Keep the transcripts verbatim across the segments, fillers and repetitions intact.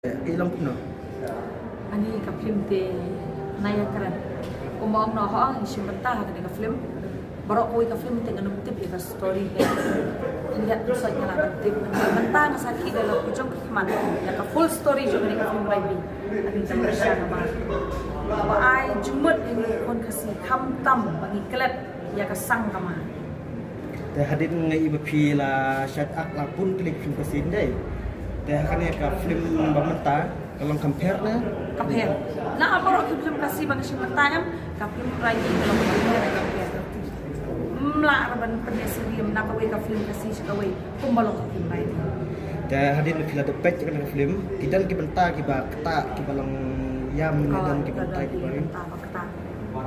Ki long kumno? Ani ka film te na ïa kren. Kumba ong noh, ha ngi shim bynta ha kane ka film. Baroh kawei ka film te ngan ym tip ïa ka story te. Te ïa ka story nga la ban tip. Bynta nga sa ki da la ku jong ki khmat ïa ka full story jong kane ka film Raibi. Ani te sha nga ba ba ai jingmut ïa ngi khun Khasi khamtam ba ngi klet ïa ka sang kama. Te hadien nga i ba phi la shad ak la bun tylli ki film Khasi dei. Te ha kane ka film ba mynta ka long compare ne? Compare. Na baroh ki film Khasi ba nga shim mynta em, ka film Raibi ka long compare, compare. Mla ra ban pynïasyriem na kawei ka film Khasi sha kawei kumba long ka film Raibi. Te hadien phi la dep peit kane ka film, ki don ki bynta kiba ktah kiba long ïam ne? Oh, don ki bynta kiba rim? Bynta ba ktah.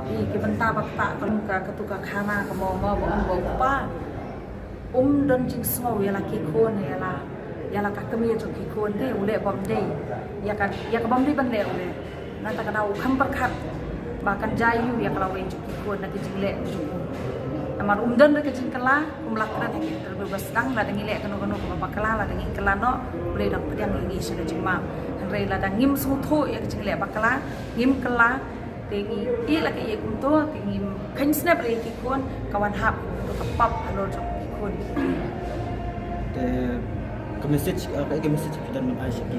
Ki, ki bynta ba ktah ka long ka, katu ka khana ka mo mo ba ong ba u kpa um don jingsngew ïa la ki khun, ïa la, ïa la ka kmie jong ki khun te u leh bym dei. Ïa ka, ïa ka bym dei ban leh u leh. Nangta ka dei u kham pyrkhat ba kan jia ïa ka lawei jong ki khun na ki jingleh jong u. Namar um don re ka jingkylla, um lah kren ha ki interview ba sdang, lada ngi leh kano kano kaba bakla, lada ngi kylla noh, U Blei u dang pdiang ïa ngi sha ka jingmap. Hynrei lada ngim sngewthuh ïa ka jingleh bakla, ngim kylla, te ngi ïeh la ka ïeh kumto, te ngim kheiñ snep ïa ki khun, ka wan hap kumto ka pap halor jong ki khun. Te ka message, eh, ka, ka message phi don ban ai sha ki?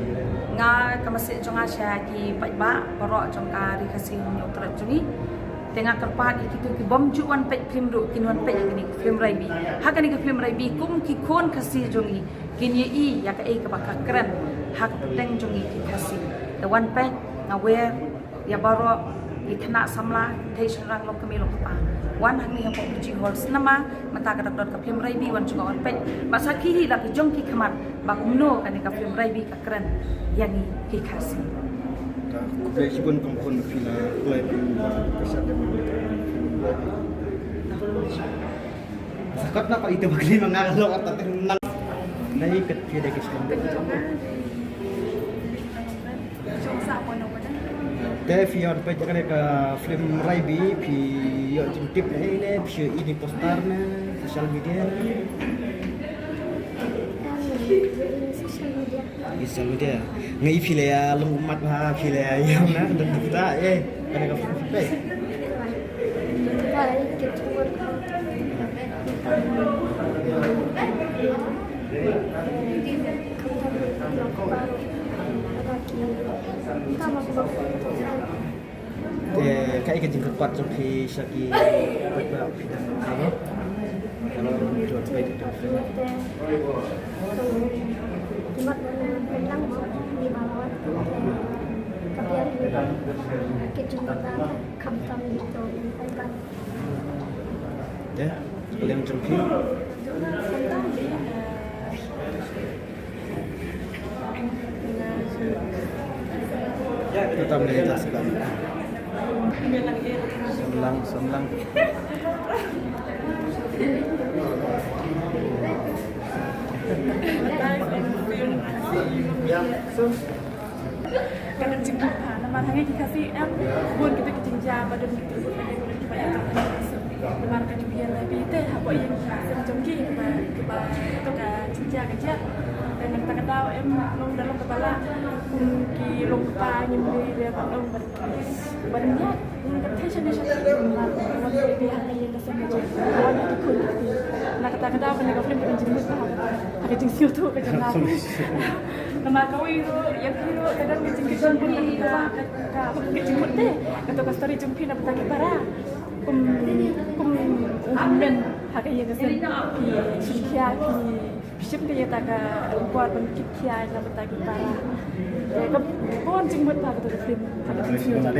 Nga, ka message jong nga sha ki paidbah baroh jong ka Ri Khasi Hynñiewtrep jong ngi. Te nga kyrpad ïa kito ki bym ju wan peit film ruh kin wan peit ïa kane ka film Raibi. Ha kane ka film Raibi kum ki khun Khasi jong ngi kin ïohi ïa kaei kaba ka kren ha ka pyrthei jong ngi ki Khasi. Te wan peit, nga wer ïa baroh ki khynnah samla, kynthei shynrang, long kmie long kpa. Wan hangne hapoh P G Hall cinema, mynta ka dang don ka film Raibi, wan jngoh wan peit. Bad sakhi hi la ki jong ki khmat ba kumno kane ka film Raibi ka kren ïa ngi ki Khasi. Khublei shibun kum khun phi la khublei ban ba ka shah dem. Sa kot na ko ito bakli ma nga lo ata nang. Nai ket phi da ki shkam. Te phi ïa peit kane ka film Raibi, phi ïoh jingtip ne, ne phi ïohi ne poster ne, social media ne? Social media. Social media. Nga i phi la ïa long ummat ba phi la ïa ïam na, don kita eh. Kane ka film phi peit. Te kaei ka jingkyrpad jong phi sha ki paidbah phi dang kynmaw? Kynmaw jong phi dang kynmaw. Te ka liang jong phi? Tutam ni ta sekarang. Semlang, semlang. Ka don jingbha namar ha ngi ki Khasi em bun kita ki jingjia ba don ki tribut lagi bun kiba ïa ka. Namar ka jingbiang lagi te hapoh ïing sem jong ki kiba, kiba to ka jingjia ka jia. Te nangta ka daw em long da long kaba lah kum ki long kpa ngim dei re ba long ban ban ïa ka thei shane shane namar wan baby ha ka ïing ka sem ka jia wan ki khun ki. Na kata ka daw kane ka film ka don jingmut bha ha ka jingsngewthuh ka jong nga. Namar kawei ruh ïa phi ruh ka don ka jingkyrkhu ka, ka, ka jingmut te. Kato ka story jong phi na bynta ki para. Kum, kum u hynmen ha ka ïing ka sem phi shim khia, phi shim ka ïa ta ka por ban kit khia na bynta ki para. Ka bun jingmut bha kato ka film ha ka jingsngewthuh.